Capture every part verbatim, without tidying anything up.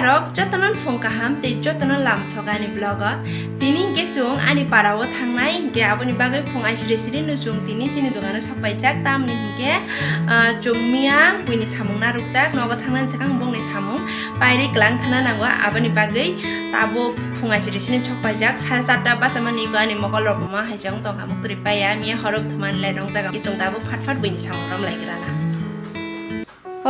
Rok jotono phung kaham tei jotono lam sok ani vlog o. Tini hinkhe chwng ani para o thangnai, hinkhe aboni bagwi phung aisiri siri no chwng tini chini dogano sok paijak, tamni hinkhe, ah, chwng miya buini samung narwkjak, nogo thangnani swkang bongni samung pairwi kwlang thangna nango, aboni bagwi tabuk phung aisiri siri sok paijak, sare charta bachamani ego ani mokol rok ma hai chwng tongkha muktwi paiya, miya horok thumani lai rwngjago, chwng tabuk phat phat buini samung romlai kwrana.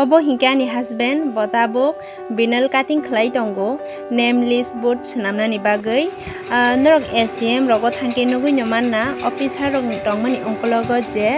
Obo hinkhe ani husband, bo tabuk vinyl cutting khlai tongo, name list board swnamnani bagwi. Ah, norok S D M rogo thangkhe nugwino manna, officer rok tongmani ongkologo je,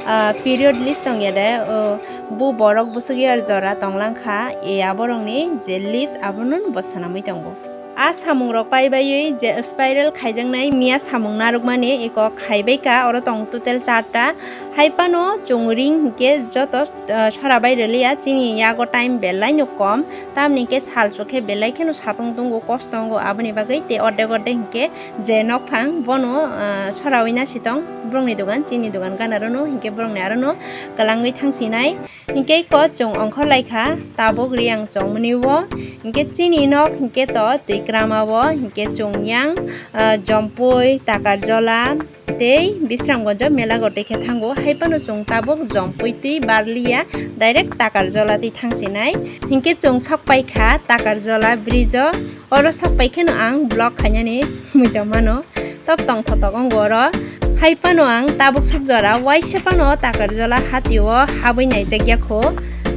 ah, period list tongya de, oh, bo borok bwswk yer jora tonglangkha, e aborokni je list abono bo swnamwi tongo. A samungrok paibaiwi je spiral khaijaknai miya samung narwkmani eko khaibaikha, oro tongo total charta. Haiphano chwng ring hinkhe joto, ah, sora bai rwliya, chini yago time belaino kom, tamni hinkhe sal chukhe belai kheno satung tongo, kosto wngo, aboni bagwi tei ordek ordek hinkhe je nokphang bono, ah, sorawi nasitong borokni dogan, chini dogan gana rwno hinkhe borokni arono kwlangwi thangsinai. Hinkhe eko chwng ongkhor laikha tabuk Riyang chongmani o, hinkhe chini nok hinkhe to twi kwrama o, hinkhe chwng yang, ah, Jompui, Takarjola tei Bisramganj o mela gotwi khe thango, haiphano chwng tabuk Jompui twi barliya, direct Takarjola twi thangsinai. Hinkhe chwng sok paikha Takarjola bridge o, oro sok paikheno ang vlog khainani muitom mano. Top tongthotok wngo oro. Haiphano ang tabuk suk jora waisa phano Takarjola hatio habwi naijakya kho.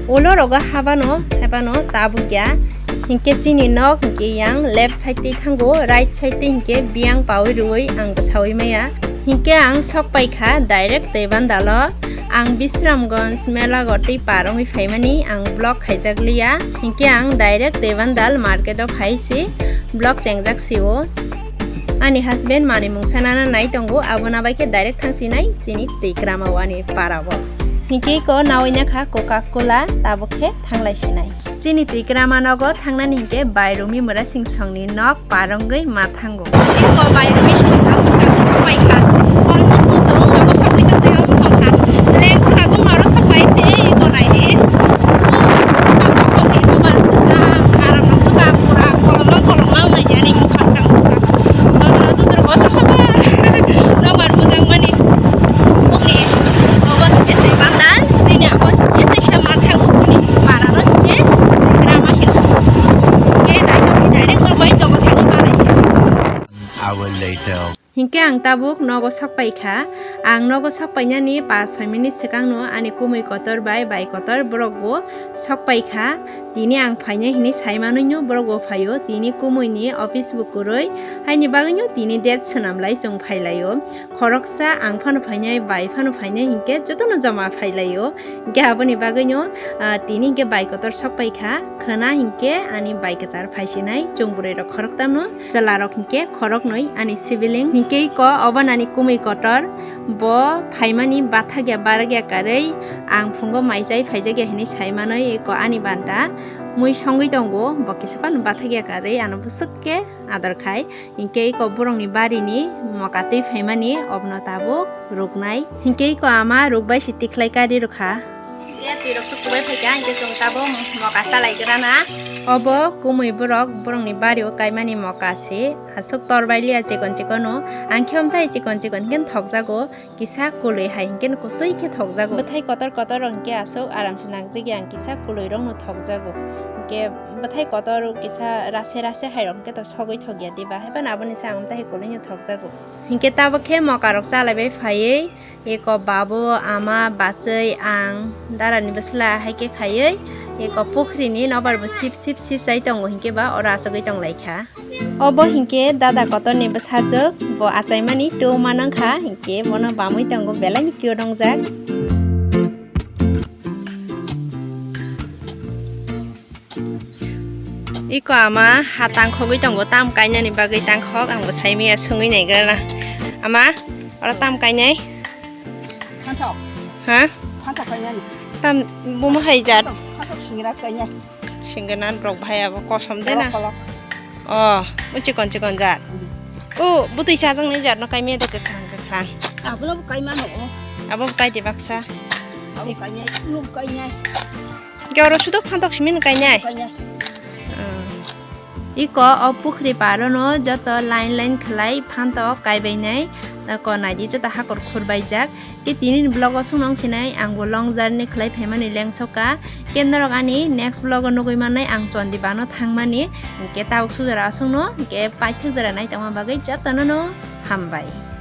Ulo rogo habano haiphano tabuk ya. Hinkhe chini nok hinkhe yang left side twi thango, right side twi hinkhe biyang pawi rwui ang bwsawi maya. Hinkhe ang sok paikha direct Tebandalo. Ang Bisramganj mela gotwi par wngwi phaimani ang vlog khaijakliya. Hinkhe ang direct Tebandal market o phai si vlog chengjak si o. Ani husband manwi mungsa nana nai tongo, abo nabai khe direct thangsinai chini twi kwrama o ani para o. Hinkhe eko nawi nakha Coca Cola, tabuk khe thanglai sinai. Chini twi kwrama nogo thangnani hinkhe bai Rumi Mura Singh songni nok par wngwi ma thango. Eko bai Rumi Singh tabuk tabuk sok paikha. Almost no chwng tabuk sok paikha tei abo tongkha. Lens kabung aro sok pai se eko nai di. Hour later. Hinkhe ang tabuk nogo sok paikha. Ang nogo sok painani pas soi minute swkangno ani kumui kotor bai bai kotor borok bo sok paikha. Tini ang phainai hinwi sai manwino borok bo phaio. Tini kumuini office bo kwrwi, haini bagwino tini date swnam lai chwng phai laio. Khoroksa ang phano phainai, bai phano phainai hinkhe jotono joma phai laio. Hinkhe aboni bagwino, ah, tini hinkhe bai kotor sok paikha. Khwna hinkhe ani bai kwchar phaisinai chwng bwrwi rok khoroktamno. Chwla rok hinkhe khoroknwi ani sibling. Hinkhe eko obo nani kumui kotor, bo phaimani bathakya barakya karwi ang phungo mai chai phaijakya hinwi sai manwi eko ani banta mui songwi tongo, bo kisa phano bathakya karwi ano bwswk khe ador khai. Hinkhe eko borokni barini moka twi phaimani obono tabuk ruknai. Hinkhe eko ama rukbai si tikhlai kari rwkha. Hinkhe twi rok tukubai phaikha, hinkhe chwng tabuk moka chalai grana. Obo kumui borok, borokni bario kaimani moka se, aswk torbai liya chikon chikono. Ang khe omthai chikon chikon hinkhe thokjago, kisa kwlwi hai hinkhe kwtwi khe thokjago. Bwthai kotor kotor rok hinkhe aswk aram se nangjak ya, ang kisa kwlwi rokno thokjago. Hinkhe bwthai kotor kisa rase rase hai rok hinkhe to sogwi thok ya diba, haiphano aboni se ang omthai kwlwino thokjago. Hinkhe tabuk khe moka rok chalaibai phaiwi, eko babu, ama, bachwi, ang, darani bwsla hai khe khaiwi, eko pukhrini nobar bo sip sip sip chai tongo, hinkhe ba oro achugwi tong lai kha. Obo hinkhe dada kotorni bwsajwk, bo achaimani twi manang kha, hinkhe bono bamwi tongo, belai ni cute wngjak. Iko ama ha tangkhogwi tongo, tam kainani bagwi tangkhok, ang bo saimaya sungwi naigrana. Ama, oro tam kainai? Phantok. Ha? Phantok kainani. Tam bomo hai jat? Phantok, phantok singra kainai. Singra rok bhai abo kosom de na? Kolok, kolok. Oh, o chikon chikon jat. Mm. O bwtwi chajaknai jat no kaimaya de kwkhwrang kwkhwrang. Abono bo kaimano o. Abo bo kaidi baksa. Abo kainai, abo kainai. Hingke oro sudo phantok simi no kainai? Kainai. Ah. Iko o pukhri paro no joto line line khlai phanto kaibainai, ko naidi joto hakor khurbaijak. Ke tini ni vlog o sung nong sinai ang bo long journey khlai phaimani lengsoka. Ke norok ani next vlog o nugui mannai ang Chondibano thangmani. Ke tabuk sujora asung no ke paithak jora nai tongma bagwi joto no no hambai.